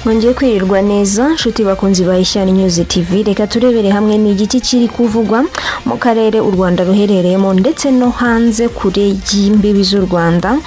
Mwongeye kwirirwa neza, nshuti bakunzi ba Ishyano News TV. Reka turebere hamwe ni igiki kiri kuvugwa mu karere u Rwanda ruherereyemo ndetse no hanze kure y'imbibi z'u Rwanda.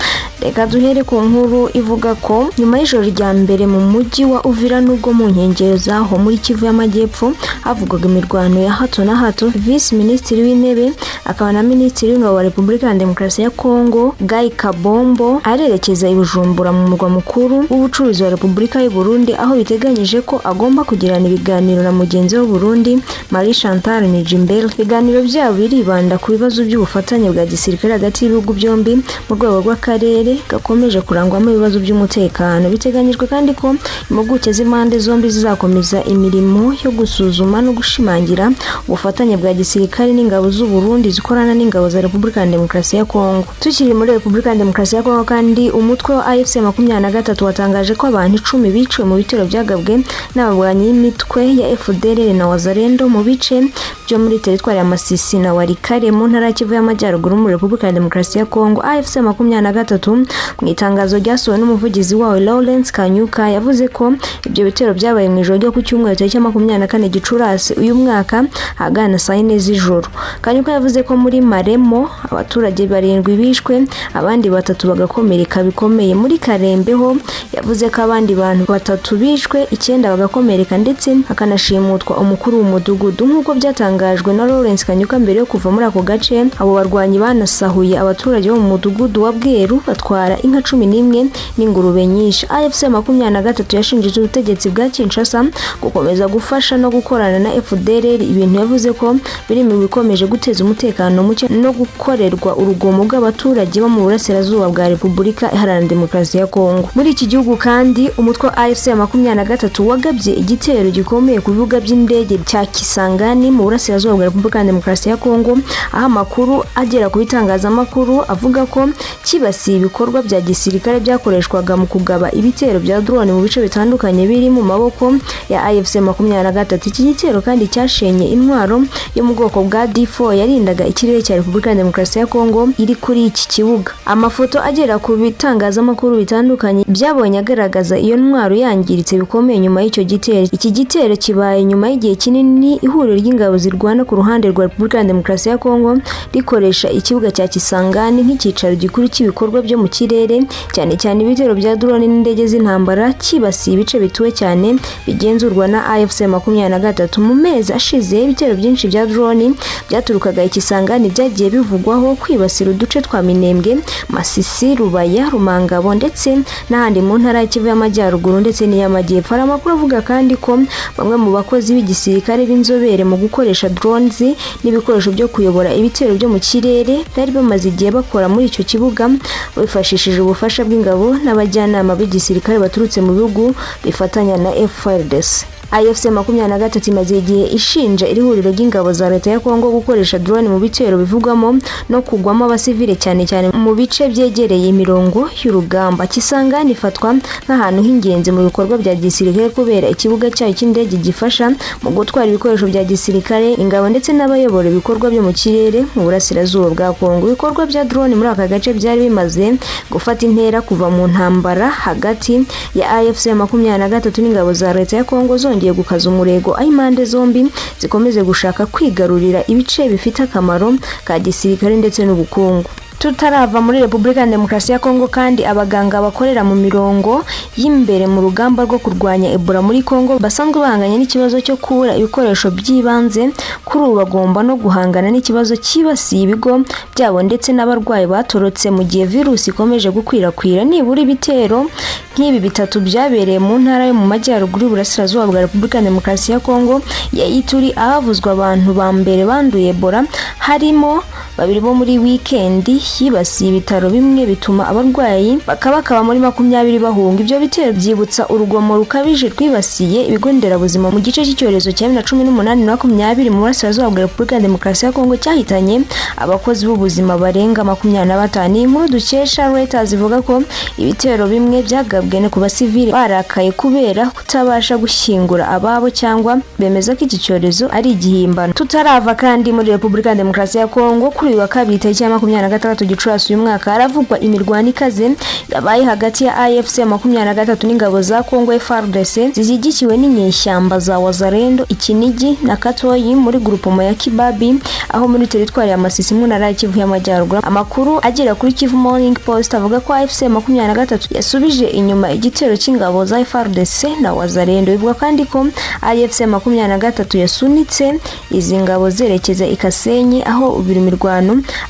Reka duhere ku nkuru ivuga ko nyuma y'ijoro rya mbere mu mujyi wa Uvira, nubwo mu nkengero zaho muri Kivu y'Amajyepfo havugwaga imirwano ya hato na hato, Visi Minisitiri w'Intebe akaba na Minisitiri w'Ingabo wa Repubulika ya Demokarasi ya Kongo, Guy Kabombo, arerekeza i Bujumbura mu murwa mukuru w'ubucuruzi wa Repubulika y'u Burundi, aho biteganyije ko agomba kugirana ibiganiro na mugenzi we Burundi, Marie Chantal Nijimbere. Ibiganiro byabo biribanda ku bibazo by'ubufatanye bwa gisirikare hagati y'ibihugu byombi mu rwego rw'akarere gakomeje kurangwamo ibibazo by'umutekano. Biteganyijwe kandi ko impuguke z'impande zombi zizakomeza imirimo yo gusuzuma no gushimangira ubufatanye bwa gisirikare n'ingabo z'u Burundi zikorana n'ingabo za Repubulika ya Demokarasi ya Kongo. Tukiri muri Repubulika ya Demokarasi ya Kongo kandi, umutwe wa AFC 23 watangaje ko abantu 10 biciwe mu bitero byagabwe n'abarwanyi b'imitwe ya FDLR na Wazalendo mu bice byo muri teritwari ya Masisi na Walikale mu ntara ya Kivu y'Amajyaruguru muri Repubulika ya Demokarasi ya Kongo. AFC 23 mu itangazo ryasohowe n'umuvugizi wawe Lawrence Kanyuka yavuze ko ibyo bitero byabaye mu ijoro ryo ku cyumweru tariki 24 Gicurasi uyu mwaka ahagana saa 4 z'ijoro. Kanyuka yavuze ko muri Maremo abaturage barindwi bishwe, abandi batatu bagakomereka bikomeye. Muri Karembe ho yavuze ko abandi bantu batatu bishwe, icyenda bagakomereka, ndetse hakanashimutwa umukuru w'umudugudu. Nk'uko byatangajwe na Lawrence Kanyuka, mbere yo kuva muri ako gace abo barwanyi banasahuye abaturage bo mu mudugudu wa Bweru, batwara inka 11 n'ingurube nyinshi. AFC 23 yashinjije ubutegetsi bwa Kinshasa gukomeza gufasha no gukorana na FDLR, ibintu yavuze ko biri mu bikomeje guteza umutekano muke no gukorerwa urugomo bw'abaturage bo mu burasirazuba bwa Repubulika Iharanira Demokarasi ya Kongo. Muri iki gihugu kandi, umutwe wa AFC 23 wagabye igitero gikomeye ku bibuga by'indege cya Kisangani mu burasirazuba bwa Repubulika ya Demokarasi ya Kongo, aho amakuru agera ku bitangazamakuru avuga ko cyibasiye ibikorwa bya gisirikare byakoreshwaga mu kugaba ibitero bya drone mu bice bitandukanye biri mu maboko ya AFC 23. Iki gitero kandi cyashenye intwaro yo mu bwoko bwa D4 yarindaga ikirere cya Repubulika ya Demokarasi ya Kongo iri kuri iki kibuga. Amafoto agera ku bitangazamakuru bitandukanye byabonye agaragaza iyo ntwaro yangiritse bikomeye nyuma y'icyo gitero. Iki gitero kibaye nyuma y'igihe kinini ihuriro ry'ingabo zirwana ku ruhande rwa Repubulika ya Demokarasi ya Kongo rikoresha ikibuga cya Kisangani nk'icyicaro gikuru cy'ibikorwa byo mu kirere, cyane cyane ibitero bya drone n'indege z'intambara, cyibasiye ibice bituwe cyane bigenzurwa na AFC 23. Mu mezi ashize, ibitero byinshi bya drone byaturukaga i Kisangani byagiye bivugwaho kwibasira uduce twa Minembwe, Masisi, Rubaya, Rumangabo ndetse n'ahandi mu ntara ya Kivu y'Amajyaruguru ndetse n'iy'Amajyepfo. Hari amakuru avuga kandi ko bamwe mu bakozi b'igisirikare b'inzobere mu gukoresha drones n'ibikoresho byo kuyobora ibitero byo mu kirere bari bamaze igihe bakora muri icyo kibuga, bifashishije ubufasha bw'ingabo n'abajyanama b'igisirikare baturutse mu bihugu bifatanya na FARDC. AFC 23 imaze igihe ishinja iri huriro ry'ingabo za leta ya Kongo gukoresha drone mu bitero bivugwamo no kugwamo abasivile, cyane cyane mu bice byegereye imirongo y'urugamba. Kisangani ifatwa nk'ahantu h'ingenzi mu bikorwa bya gisirikare kubera ikibuga cyayo cy'indege gifasha mu gutwara ibikoresho bya gisirikare, ingabo ndetse n'abayobora ibikorwa byo mu kirere mu burasirazuba bwa Kongo. Ibikorwa bya drone muri aka gace byari bimaze gufata intera kuva mu ntambara hagati ya AFC 23 n'ingabo za leta ya Kongo zongeye gukaza umurego, aho impande zombi zikomeze gushaka kwigarurira ibice bifite akamaro ka gisirikare ndetse n'ubukungu. Tutarava muri Repubulika ya Demokarasi ya Kongo kandi, abaganga bakorera mu mirongo y'imbere mu rugamba rwo kurwanya Ebola muri Kongo basanzwe bahanganye n'ikibazo cyo kubura ibikoresho by'ibanze, kuri ubu bagomba no guhangana n'ikibazo cyibasiye ibigo byabo ndetse n'abarwayi batorotse mu gihe virusi ikomeje gukwirakwira. Nibura ibitero nk'ibi bitatu byabereye mu ntara yo mu majyaruguru y'uburasirazuba bwa Repubulika ya Demokarasi ya Kongo ya Ituri, ahavuzwa abantu ba mbere banduye Ebola, harimo babiri bo muri wikendi yibasiye ibitaro bimwe, bituma abarwayi bakabakaba muri 20 bahunga. Ibyo bitero byibutsa urugomo rukabije rwibasiye ibigo nderabuzima mu gice cy'icyorezo cya 2018 na 20 mu burasirazuba bwa Repubulika ya Demokarasi ya Kongo, cyahitanye abakozi b'ubuzima barenga 25. Iyi nkuru dukesha Reuters ivuga ko ibitero bimwe byagabwe ku basivili barakaye kubera kutabasha gushyingura ababo cyangwa bemeza ko iki cyorezo ari igihimbano. Tutarava kandi muri Repubulika ya Demokarasi ya Kongo, kuri Kuri uyu wa kabiri, tariki ya 26 Gicurasi uyu mwaka, haravugwa imirwano ikaze yabaye hagati ya AFC 23 n'ingabo za Congo FARDC zishyigikiwe n'inyeshyamba za Wazalendo i Kinigi na Katoyi muri groupement ya Kibabi, aho muri teritwari ya Masisi mu ntara ya Kivu y'Amajyaruguru. Amakuru agera kuri Kivu Morning Post avuga ko AFC 23 yasubije inyuma igitero cy'ingabo za FARDC na Wazalendo. Bivuga kandi ko AFC 23 yasunitse izi ngabo zerekeza i Kasenyi, aho biri mirwano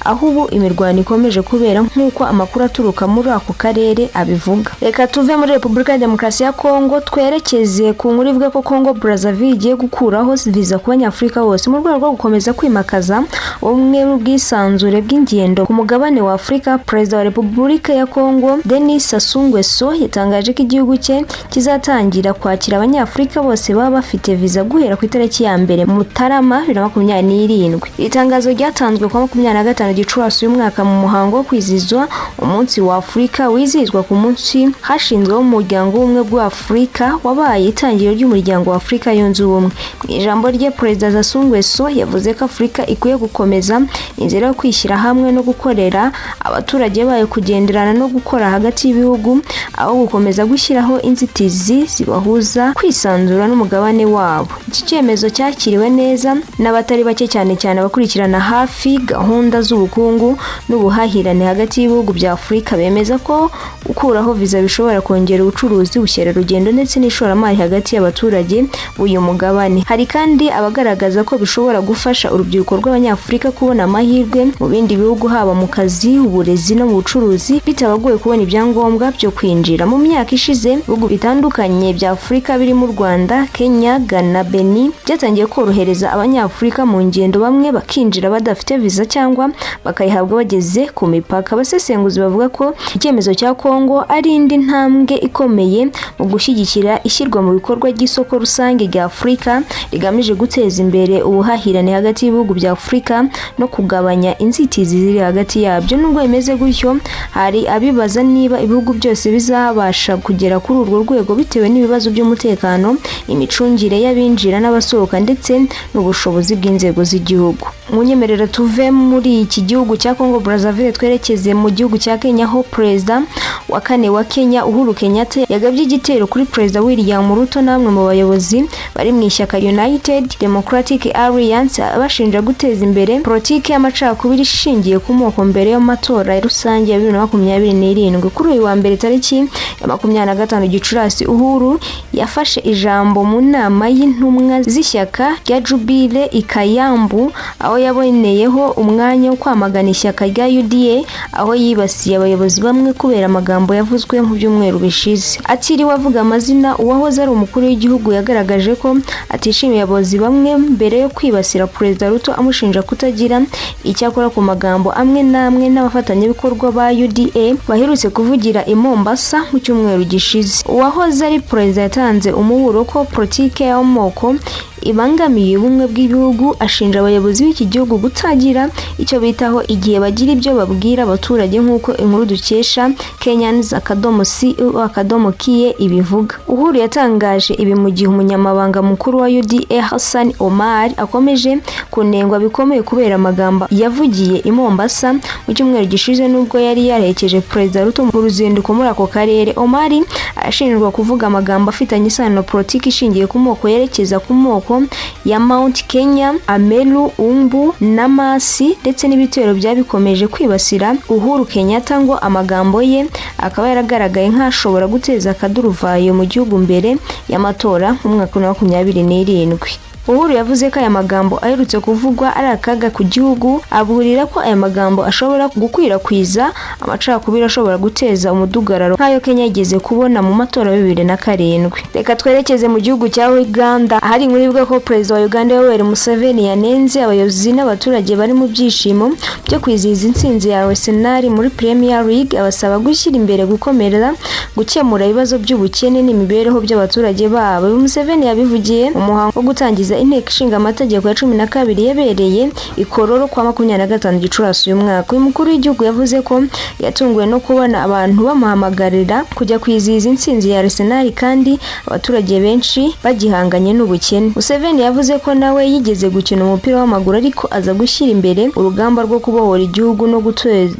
aho ubu imirwano ikomeje kubera, nk'uko amakuru aturuka muri ako karere abivuga. Reka tuve muri Repubulika ya Demokarasi ya Kongo twerekeze ku nkuru ivuga ko Congo Brazzaville igiye gukuraho viza ku Banyafurika bose mu rwego rwo gukomeza kwimakaza ubumwe n'ubwisanzure bw'ingendo ku mugabane wa Afurika. Perezida wa Repubulika ya Kongo, Denis Sassou Nguesso, yatangaje ko igihugu cye kizatangira kwakira Abanyafurika bose baba bafite viza guhera ku itariki ya 1 Mutarama 2027. Iri tangazo ryatanzwe ku wa 25 Gicurasi uyu mwaka mu muhango wo kwizihizwa umunsi wa Afurika, wizihizwa ku munsi hashinzweho umuryango w'ubumwe bwa Afurika, wabaye itangiriro ry'umuryango wa Afurika Yunze Ubumwe. Mu ijambo rye, Perezida Sassou Nguesso yavuze ko Afurika ikwiye gukomeza inzira yo kwishyira hamwe no gukorera abaturage bayo, kugenderana no gukora hagati y'ibihugu, aho gukomeza gushyiraho inzitizi zibahuza kwisanzura n'umugabane wabo. Iki cyemezo cyakiriwe neza n'abatari bake, cyane cyane abakurikirana hafi gahunda z'ubukungu n'ubuhahirane hagati y'ibihugu bya Afurika. Bemeza ko gukuraho viza bishobora kongera ubucuruzi, ubukerarugendo ndetse n'ishoramari hagati y'abaturage b'uyu mugabane. Hari kandi abagaragaza ko bishobora gufasha urubyiruko rw'Abanyafurika kubona amahirwe mu bindi bihugu, haba mu kazi, uburezi no mu bucuruzi, bitabagoye kubona ibyangombwa byo kwinjira. Mu myaka ishize, ibihugu bitandukanye bya Afurika birimo u Rwanda, Kenya, Ghana, Benin byatangiye korohereza Abanyafurika mu ngendo, bamwe bakinjira badafite viza cyangwa bakayihabwa bageze ku mipaka. Abasesenguzi bavuga ko icyemezo cya Kongo ari indi ntambwe ikomeye mu gushyigikira ishyirwa mu bikorwa ry'isoko rusange rya Afurika, rigamije guteza imbere ubuhahirane hagati y'ibihugu bya Afurika no kugabanya inzitizi ziri hagati yabyo. Nubwo bimeze gutyo, hari abibaza niba ibihugu byose bizabasha kugera kuri urwo rwego bitewe n'ibibazo by'umutekano, imicungire y'abinjira n'abasohoka ndetse n'ubushobozi bw'inzego z'igihugu. Munyemerere tuve muri iki gihugu cya Congo Brazzaville twerekeze mu gihugu cya Kenya, aho perezida wa kane wa Kenya, Uhuru Kenyatta, yagabye igitero kuri Perezida William Ruto na bamwe mu bayobozi bari mu ishyaka United Democratic Alliance, abashinja guteza imbere politiki y'amacakubiri ishingiye ku moko mbere y'amatora rusange ya 2027. Kuri uyu wa mbere, tariki ya 25 Gicurasi, Uhuru yafashe ijambo mu nama y'intumwa z'ishyaka rya Jubilee i Kayambu, aho yaboneyeho umwanya wo kwamagana ishyaka rya UDA, aho yibasiye abayobozi bamwe kubera amagambo yavuzwe mu byumweru bishize. Atiriwe avuga amazina, uwahoze ari umukuru w'igihugu yagaragaje ko atishimiye abayobozi bamwe mbere yo kwibasira Perezida Ruto, amushinja kutagira icyo akora ku magambo amwe n'amwe n'abafatanyabikorwa ba UDA baherutse kuvugira i Mombasa mu cyumweru gishize. Uwahoze ari perezida yatanze umuburo ko politike y'amoko ibangamiye ubumwe bw'ibihugu, ashinja abayobozi b'iki gihugu kutagira icyo bitaho igihe bagira ibyo babwira abaturage, nk'uko inkuru dukesha Kenyans.co.ke ibivuga. Uhuru yatangaje ibi mu gihe umunyamabanga mukuru wa UDA, Hassan Omar, akomeje kunengwa bikomeye kubera amagambo yavugiye i Mombasa mu cyumweru gishize, nubwo yari yaherekeje Perezida Ruto mu ruzinduko muri ako karere. Omar arashinjwa kuvuga amagambo afitanye isano na politiki ishingiye ku moko, yerekeza ku moko ya Mount Kenya, Ameru, Umbu na Masi, ndetse n'ibitero byaba bikomeje kwibasira Uhuru Kenyatta, ngo amagambo ye akaba yaragaragaye nk'ashobora guteza akaduruvayo mu gihugu mbere y'amatora mu mwaka wa 2027. Uhuru yavuze ko aya magambo aherutse kuvugwa ari akaga ku gihugu, aburira ko aya magambo ashobora gukwirakwiza amacakubiri ashobora guteza umudugararo nk'ayo Kenya yigeze kubona mu matora ya 2007. Reka twerekeze mu gihugu cya Uganda, ahari inkuru ivuga ko Perezida wa Uganda, Yoweri Museveni, yanenze abayobozi n'abaturage bari mu byishimo byo kwizihiza intsinzi ya Arsenal muri Premier League, abasaba gushyira imbere gukomera gukemura ibibazo by'ubukene n'imibereho by'abaturage babo. Museveni yabivugiye mu muhango wo gutangiza Inteko Ishinga Amategeko ya 12 yabereye i Kololo kwa 25 Gicurasi uyu mwaka. Uyu mukuru w'igihugu yavuze ko yatunguwe no kubona abantu bamuhamagarira kujya kwizihiza intsinzi ya Arsenal kandi abaturage benshi bagihanganye n'ubukene. Museveni yavuze ko nawe yigeze gukina umupira w'amaguru, ariko aza gushyira imbere urugamba rwo kubohora igihugu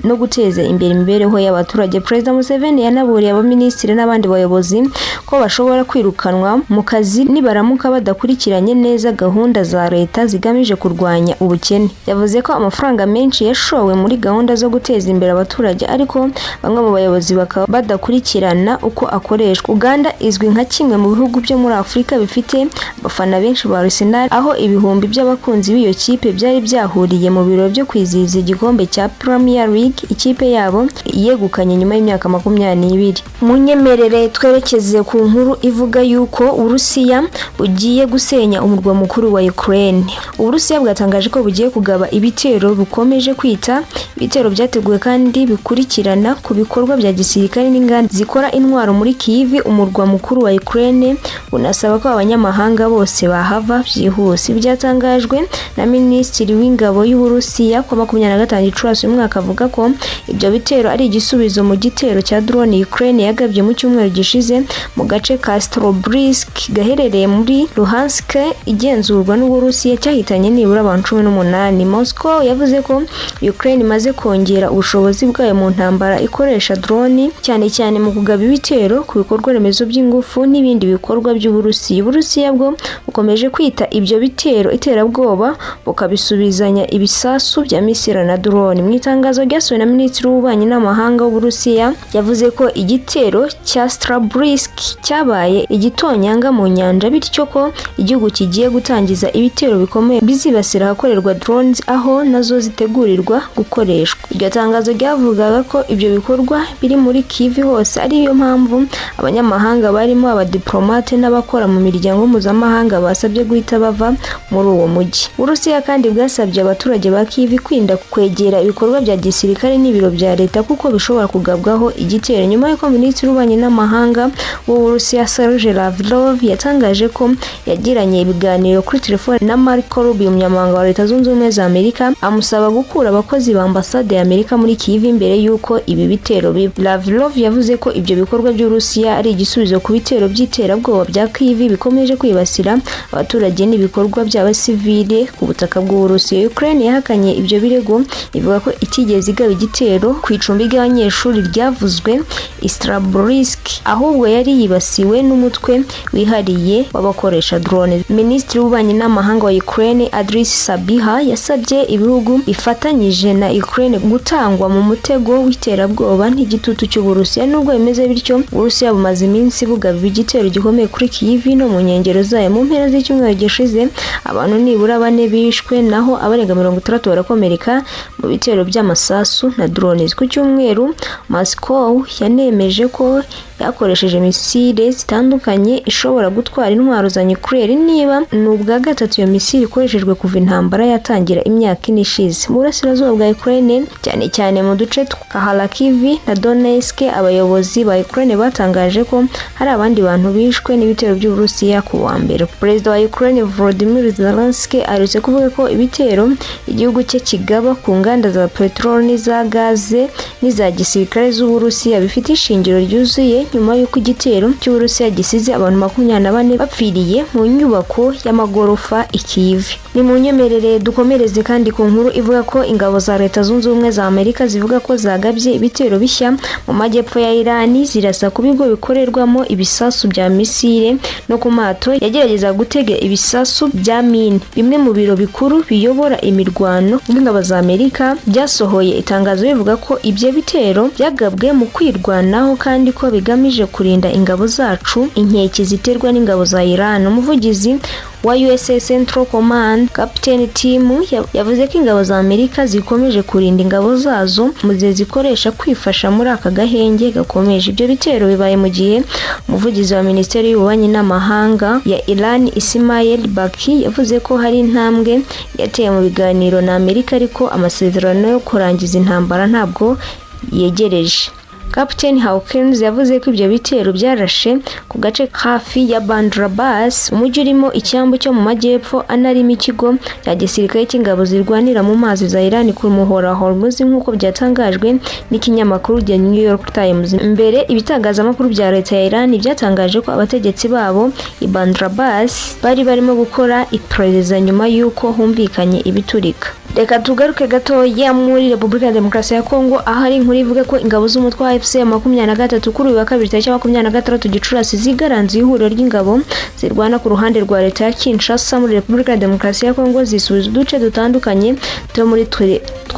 no guteza imbere imibereho y'abaturage. Perezida Museveni yanaburiye abaminisitiri n'abandi bayobozi ko bashobora kwirukanwa mu kazi nibaramuka badakurikiranye neza gahunda za leta zigamije kurwanya ubukene. Yavuze ko amafaranga menshi yashowe muri gahunda zo guteza imbere abaturage, ariko bamwe mu bayobozi bakaba badakurikirana uko akoreshwa. Uganda izwi nka kimwe mu bihugu byo muri Afurika bifite abafana benshi ba Arsenal, aho ibihumbi by'abakunzi b'iyo kipe byari byahuriye mu birori byo kwizihiza igikombe cya Premier League ikipe yabo yegukanye nyuma y'imyaka 22. Munyemerere twerekeze ku nkuru ivuga yuko Uburusiya bugiye gusenya umurwa mukuru wa Ukraine. Uburusiya bwatangaje ko bugiye kugaba ibitero bukomeje kwita ibitero byateguwe kandi bikurikirana ku bikorwa bya gisirikare n'inganda zikora intwaro muri Kyiv, umurwa mukuru wa Ukraine, bunasaba ko abanyamahanga bose bahava byihuse. Byatangajwe na Minisitiri w'Ingabo y'Uburusiya ku 25 Gicurasi uyu mwaka, avuga ko ibyo bitero ari igisubizo mu gitero cya drone Ukraine yagabye mu cyumweru gishize mu gace ka Starobilsk gaherereye muri Luhansk igenzurwa n'Uburusiya, cyahitanye nibura abantu 18. Moscow yavuze ko Ukraine imaze kongera ubushobozi bwayo mu ntambara ikoresha drone, cyane cyane mu kugaba ibitero ku bikorwa remezo by'ingufu n'ibindi bikorwa by'Uburusiya. Uburusiya bwo bukomeje kwita ibyo bitero iterabwoba, bukabisubizanya ibisasu bya misile na drone. Mu itangazo ryasohowe na Minisitiri w'Ububanyi n'Amahanga w'Uburusiya, yavuze ko igitero cya Starobilsk cyabaye igitonyanga mu nyanja, bityo ko igihugu kigiye gutangiza ibitero bikomeye bizibasira ahakorerwa drones, aho nazo zitegurirwa gukoreshwa. Iryo tangazo ryavugaga ko ibyo bikorwa biri muri Kyiv hose, ariyo mpamvu abanyamahanga barimo abadiplomate n'abakora mu miryango mpuzamahanga basabye guhita bava muri uwo mujyi. Uburusiya kandi bwasabye abaturage ba Kyiv kwirinda kwegera ibikorwa bya gisirikare n'ibiro bya leta kuko bishobora kugabwaho igitero, nyuma y'uko Minisitiri w'Ububanyi n'Amahanga w'Uburusiya Sergei Lavrov yatangaje ko yagiranye ibiganiro kuri telefone na Marco Rubio, umunyamabanga wa Leta Zunze Ubumwe za Amerika, amusaba gukura abakozi ba ambasade ya Amerika muri Kyiv mbere y'uko ibi bitero biba. Lavrov yavuze ko ibyo bikorwa by'Uburusiya ari igisubizo ku bitero by'iterabwoba bya Kyiv bikomeje kwibasira abaturage n'ibikorwa by'abasivile ku butaka bw'Uburusiya. Ukraine yahakanye ibyo birego, ivuga ko itigeze igaba igitero ku icumbi ry'abanyeshuri ryavuzwe i Starobilsk, ahubwo yari yibasiwe n'umutwe wihariye w'abakoresha drone. Minisitiri w'Ububanyi n'Amahanga wa Ukraine Andriy Sybiha yasabye ibihugu bifatanyije na Ukraine gutangwa mu mutego w'iterabwoba n'igitutu cy'Uburusiya. Nubwo bimeze bityo, Uburusiya bumaze iminsi bugaba igitero gikomeye kuri Kyiv no mu nkengero zayo. Mu mpera z'icyumweru gishize, abantu nibura bane bishwe, naho abarenga 60 barakomereka mu bitero by'amasasu na drones. Ku cyumweru, Moscow yanemeje ko yakoresheje misile zitandukanye ishobora gutwara intwaro za nucléaire, niba ni ubwa gatatu iyo misile ikoreshejwe kuva intambara yatangira imyaka 4 ishize. Mu burasirazuba bwa Ukraine, cyane cyane mu duce twa Kharkiv na Donetsk, abayobozi ba Ukraine batangaje ko hari abandi bantu bishwe n'ibitero by'Uburusiya ku wa mbere. Perezida wa Ukraine Volodymyr Zelensky aherutse kuvuga ko ibitero igihugu cye kigaba ku nganda za peteroli n'iza gaze n'iza gisirikare z'Uburusiya bifite ishingiro ryuzuye, nyuma y'uko igitero cy'Uburusiya gisize abantu 24 bapfiriye mu nyubako y'amagorofa i Kyiv. Ni mu nyemerere dukomereze kandi ku nkuru ivuga ko ingabo za Leta Zunze Ubumwe za Amerika zivuga ko zagabye ibitero bishya mu majyepfo ya Irani, zirasa ku bigo bikorerwamo ibisasu bya misile no ku mato yagerageza gutega ibisasu bya mine. Bimwe mu biro bikuru biyobora imirwano y'ingabo za Amerika byasohoye itangazo bivuga ko ibyo bitero byagabwe mu kwirwanaho kandi ko bigamije kurinda ingabo zacu inkeke ziterwa n'ingabo za Iran. Umuvugizi wa USA Central Command, Captain Tim, yavuze ko ingabo za Amerika zikomeje kurinda ingabo zazo mu gihe zikoresha kwifasha muri aka gahenge gakomeje. Ibyo bitero bibaye mu gihe umuvugizi wa Minisiteri y'Ububanyi n'Amahanga ya Iran, Ismail Baqi, yavuze ko hari intambwe yateye mu biganiro na Amerika, ariko amasezerano yo kurangiza intambara ntabwo yegereje. Captain Hawkins yavuze ko ibyo bitero byarashe ku gace hafi ya Bandar Abbas, umujyi urimo icyambu cyo mu majyepfo anarimo ikigo cya gisirikare cy'ingabo zirwanira mu mazi za Iran ku muhora wa Hormuz, nk'uko byatangajwe n'ikinyamakuru The New York Times. Mbere, ibitangazamakuru bya leta ya Iran byatangaje ko abategetsi babo i Bandar Abbas bari barimo gukora iperereza nyuma y'uko humvikanye ibiturika. Reka tugaruke gatoya muri Repubulika ya Demokarasi ya Kongo, aho ari inkuru ivuga ko ingabo z'umutwe wa AFC 23 kuri uyu wa kabiri tariki 26 Gicurasi zigaranzuye ihuriro ry'ingabo zirwana ku ruhande rwa leta ya Kinshasa muri Repubulika ya Demokarasi ya Kongo, zisubiza uduce dutandukanye two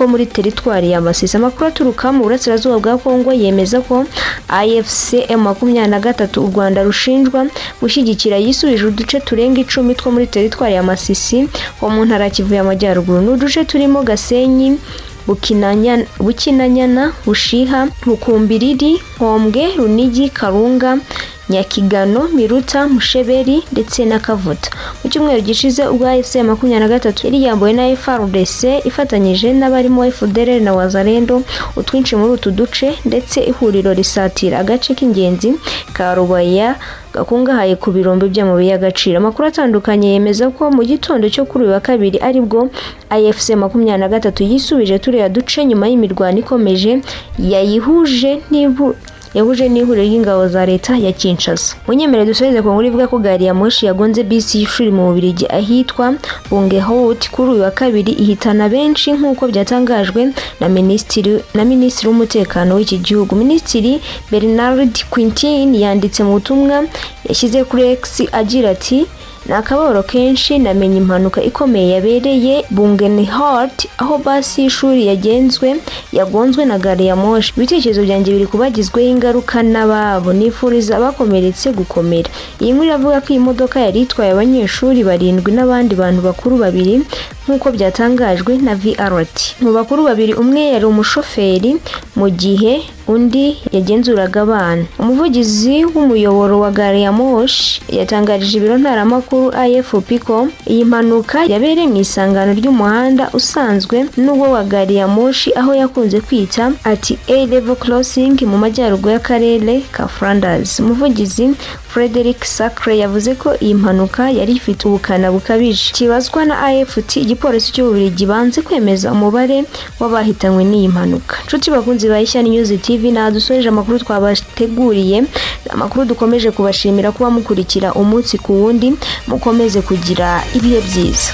muri teritwari ya Masisi. Amakuru aturuka mu burasirazuba bwa Kongo yemeza ko AFC M23 u Rwanda rushinjwa gushyigikira yisubije uduce turenga 10 two muri teritwari ya Masisi ho mu ntara ya Kivu y'Amajyaruguru. Ni uduce turimo Gasenyi, Bukinanyana, Bushiha, Bukumbiriri, Nkombwe, Runigi, Karunga, Nyakigano, Miruta, Musheberi ndetse na Kavuta. Mu cyumweru gishize, ubwo AFC 23 yari yambuwe na FARDC ifatanyije n'abarimo FDLR na Wazalendo utwinshi muri utu duce, ndetse ihuriro risatira agace k'ingenzi ka Rubaya gakungahaye ku birombe by'amabuye y'agaciro. Amakuru atandukanye yemeza ko mu gitondo cyo kuri uyu wa kabiri aribwo AFC 23 yisubije turiya duce nyuma y'imirwano ikomeje yayihuje n'ibu yahuje n'ihuriro ry'ingabo za leta ya Kinshasa. Munyemere dusoreze ku nkuru ivuga ko gari ya moshi yagonze bisi y'ishuri mu Bubiligi ahitwa Buggenhout kuri uyu wa kabiri, ihitana benshi, nk'uko byatangajwe na minisitiri w'umutekano w'iki gihugu. Minisitiri Bernard Quintin yanditse mu butumwa yashyize kuri X agira ati: "Ni akababaro kenshi namenye impanuka ikomeye yabereye Buggenhout, aho basi y'ishuri yagonzwe na gari ya moshi. Ibitekerezo byanjye biri kubagizweho ingaruka n'ababo. Nifuriza abakomeretse gukomera." Iyi nkuru iravuga ko iyi modoka yari itwaye abanyeshuri barindwi n'abandi bantu bakuru babiri, nk'uko byatangajwe na VRT. Mu bakuru babiri, umwe yari umushoferi mu gihe undi yagenzuraga abana. Umuvugizi w'umuyoboro wa gari ya moshi yatangarije ibiro ntaramakuru AFP ko iyi mpanuka yabereye mu isangano ry'umuhanda usanzwe n'uwo wa gari ya moshi, aho yakunze kwita ati A level crossing mu majyaruguru y'akarere ka Flanders. Umuvugizi Frederic Sacre yavuze ko iyi mpanuka yari ifite ubukana bukabije. Kibazwa na AFT, igipolisi cy'Ububiligi banze kwemeza umubare w'abahitanywe n'iyi mpanuka. Nshuti bakunzi ba Ishyani News TV, nta dusoreje amakuru twabateguriye, amakuru dukomeje kubashimira kuba mukurikira umunsi ku wundi. Mukomeze kugira ibihe byiza.